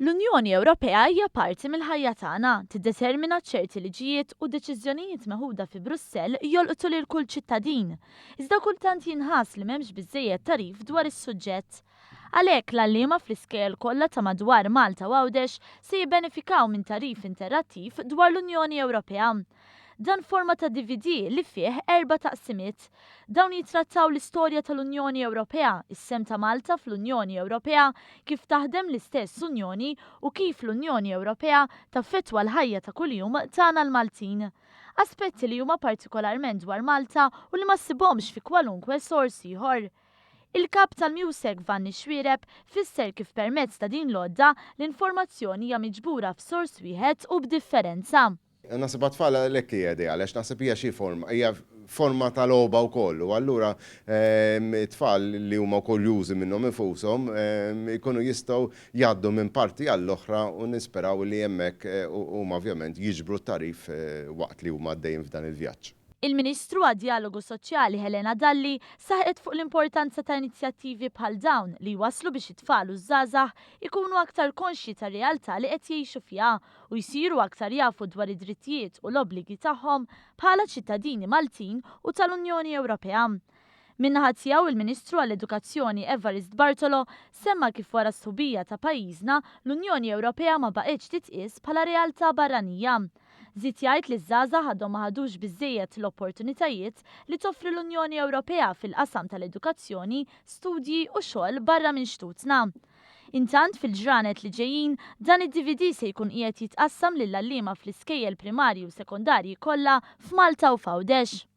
L-Unjoni Ewropea hija parti mill-ħajja tagħna, tiddetermina ċerti liġijiet u deċiżjonijiet meħuda fi Brussell jolqtu lil kull ċittadin. Iżda kultant jinħass li m'hemmx biżżejjed tagħrif dwar is-suġġett. Għalhekk, l-għalliema fl-iskejjel kollha ta' madwar Malta u Għawdex se jibbenefikaw minn tagħrif interattiv dwar l-Unjoni Ewropea. Dan forma ta' DVD li fih erba' taqsimiet. Dawn jittrattaw l-istorja tal-Unjoni Ewropea, is-sehem ta' Malta fl-Unjoni Ewropea, kif taħdem l-istess Unjoni u kif l-Unjoni Ewropea taffettwa l-ħajja ta' kuljum tagħna l-Maltin. Aspetti li huma partikolarment dwar Malta u li ma ssibhomx fi kwalunkwe sors ieħor. Il-Kap tal-MUSEC Vanni Xuereb fisser kif permezz ta' din l-għodda, l-informazzjoni hija miġbura f'sors wieħed u b'differenza. Naħseb għat-tfal għalhekk hija ideali għax naħseb hija xi forma, hija forma ta' logħba wkoll u allura it-tfal li huma kurjużi minnhom infushom ikunu jistgħu jgħaddu minn parti għall-oħra u nisperaw li hemmhekk huma ovvjament jiġbru t-tagħrif waqt li huma għaddejjin f'dan il-vjaġġ. Il-Ministru għad-Djalogu Soċjali Helena Dalli saħqet fuq l-importanza ta' inizjattivi bħal dawn li jwasslu biex it-tfal u ż-żgħażagħ ikunu aktar konxji tar-realtà li qed jgħixu fiha u jsiru aktar jafu dwar id-drittijiet u l-obbligi tagħhom bħala ċittadini Maltin u tal-Unjoni Ewropea. Min-naħa tiegħu, il-Ministru għall-Edukazzjoni Evarist Bartolo semma kif wara s-sħubija ta' pajjiżna, l-Unjoni Ewropea ma baqgħetx titqies bħala realtà barranija. Żied jgħid li ż-żgħażagħ għadhom ma ħadux biżżejjed l-opportunitajiet li toffri l-Unjoni Ewropea fil-qasam tal-edukazzjoni, studji u xogħol barra minn xtutna. Intant, fil-ġranet li ġejjin, dan id-DVD se jkun qiegħed jitqassam lill-għalliema fl-iskejjel primarji u sekondarji kollha f'Malta u f'Għawdex.